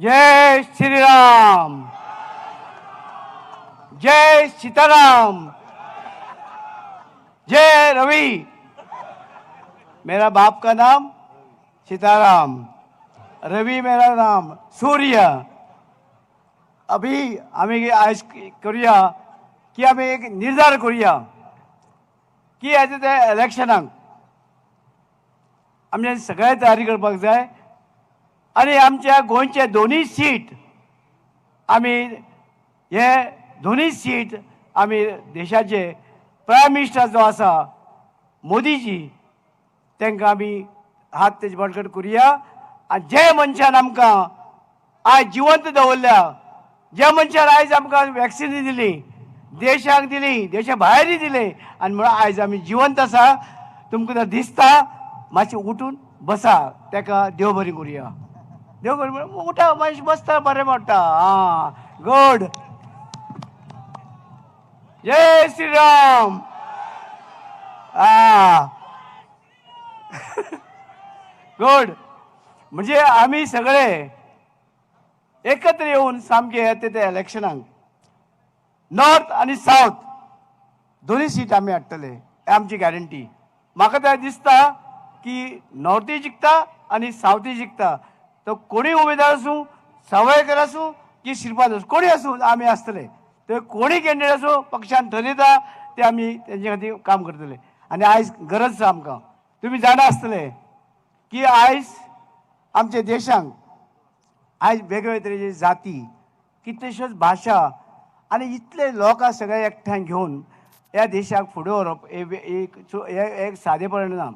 जय श्रीराम, जय सीताराम, जय रवि। मेरा बाप का नाम सीताराम, रवि मेरा नाम सूर्य। अभी आमी आयज करुया की आमी एक निर्धार करुया की आतां त्या इलेक्शनाक आमचे सगळे तयारी करपाक जाय आनी आमच्या गोंयचे दोनूय सीट आमी हे दोनूय सीट आमी देशाचे प्रायम मिनिस्टर जो आसा मोदीजी तांकां आमी हात तेजे बळकट करुया। आनी जे मनशान आमकां आयज जिवंत दवरल्या, ज्या मनशान आयज आमकां वॅक्सिन दिली, देशाक दिली, देशा भायरूय दिले, आनी म्हणून आयज आमी जिवंत आसा। तुमकां जर दिसता मातशें उठून बसा, ताका देव बरी करुया। देव बरी म्हणून उठा, मातशें बसता बरें पडटा। आं, गुड। जय श्रीराम। आ गुड। म्हणजे आमी सगळे एकत्र येवन सामके येता त्या इलेक्शनाक नॉर्थ आनी सावथ दोनूय सीट आमी हाडटले, हे आमची गॅरंटी। म्हाका तें दिसता की नॉर्थूय जिखता आनी सावथूय जिखता। तो कोणूय उमेदवार आसूं, सावयकर आसूं की श्रीपाद आसूं, कोणूय आसूं आमी आसतले। ते कोणूय कॅन्डिडेट आसूं पक्षान ठरयता ते आमी तेंचे खातीर काम करतले। आनी आयज गरज आसा आमकां। तुमी जाणा आसतले की आयज आमच्या देशांक आयज वेगवेगळे तरेचे जाती, कितल्योश्योच भाशा आनी इतले लोकां सगळे एकठांय घेवन ह्या देशाक फुडें व्हरप एक सादेपण ना।